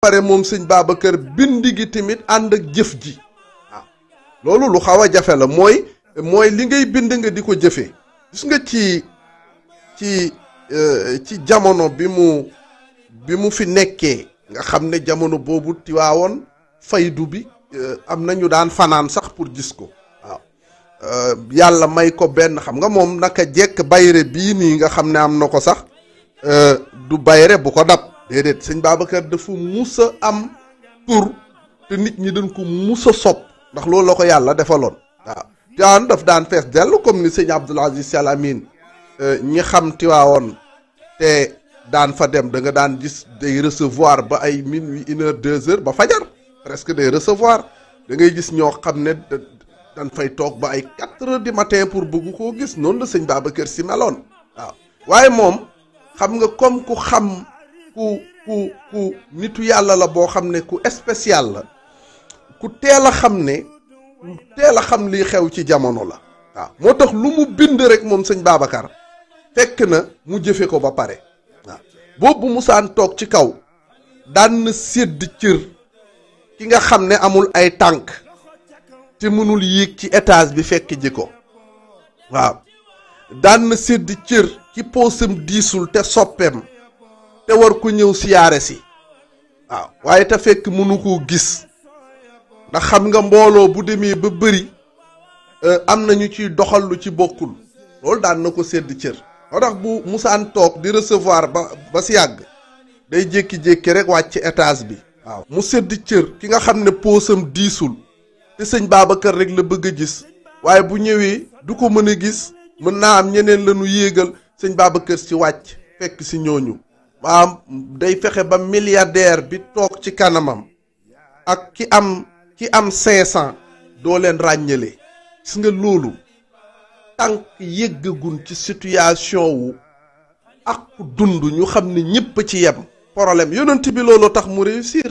pare moom sëñ Babacar bind gi tamit ànd ak jëf ji waaw loolu lu xaw a jafe la mooy li ngay bind nga di ko jëfee gis nga ci jamono bi mu fi nekkee nga xam ne jamono boobu Tiwaawoon faydu bi am na ñu daan fanaan sax pour gis ko waaw yàlla may ko benn xam nga moom naka jekk bayre bii nii nga xam ne am na ko sax du bayre bu ko dab déedéet sëñ Babacar dafa musa am tur te nit ñi dañ ko musa sopp ndax loolu la ko yàlla defaloon waaw Tiwaawoon daf daan fees dell comme ni sëñ Abdoul Aziz Sy Al Amine ñi xam Tiwaawoon te daan fa dem da nga daan gis day recevoir ba ay minuit 1h 2h ba fajar presque day recevoir da ngay gis ñoo xam ne dañ fay toog ba ay 4h du matin pour bëgg koo gis noonu la sëñ Babacar Sy meloon waaw waaye moom xam nga comme ku xam ku nitu yàlla la boo xam ne ku spécial la ku teel a xam lii xew ci jamono la waaw moo tax lu mu bind rek moom sëñ Babacar fekk na mu jëfe ko ba pare waaw boobu musaan toog ci kaw daan na sédd cër ki nga xam ne amul ay tànk te mënul yéeg ci étage bi fekk ji ko waaw daan na sédd cër ki poosam diisul te soppeem te war ko ñëw siyaare si waaw waaye te fekk mënu koo gis ndax xam nga mbooloo bu demee ba bëri am na ñu ciy doxal lu ci bokkul loolu daan na ko sédd cër moo tax bu musaan toog di recevoir ba si yàgg day jékki-jékki rek wàcc étage bi waaw mu sédd cër ki nga xam ne poosam diisul te sëñ Babacar rek la bëgg a gis waaye bu ñëwee du ko mën a gis mën naa am ñeneen la ñu yéegal sëñ Babacar Sy wàcc fekk si ñooñu maanaam day fexe ba milliardaire bi toog ci kanamam ak ki am 500 doo leen ràññale gis nga loolu tànk yëggagun ci situation wu ak dund ñu xam ne ñëpp ci yem problème yonent bi loolu tax mu réussir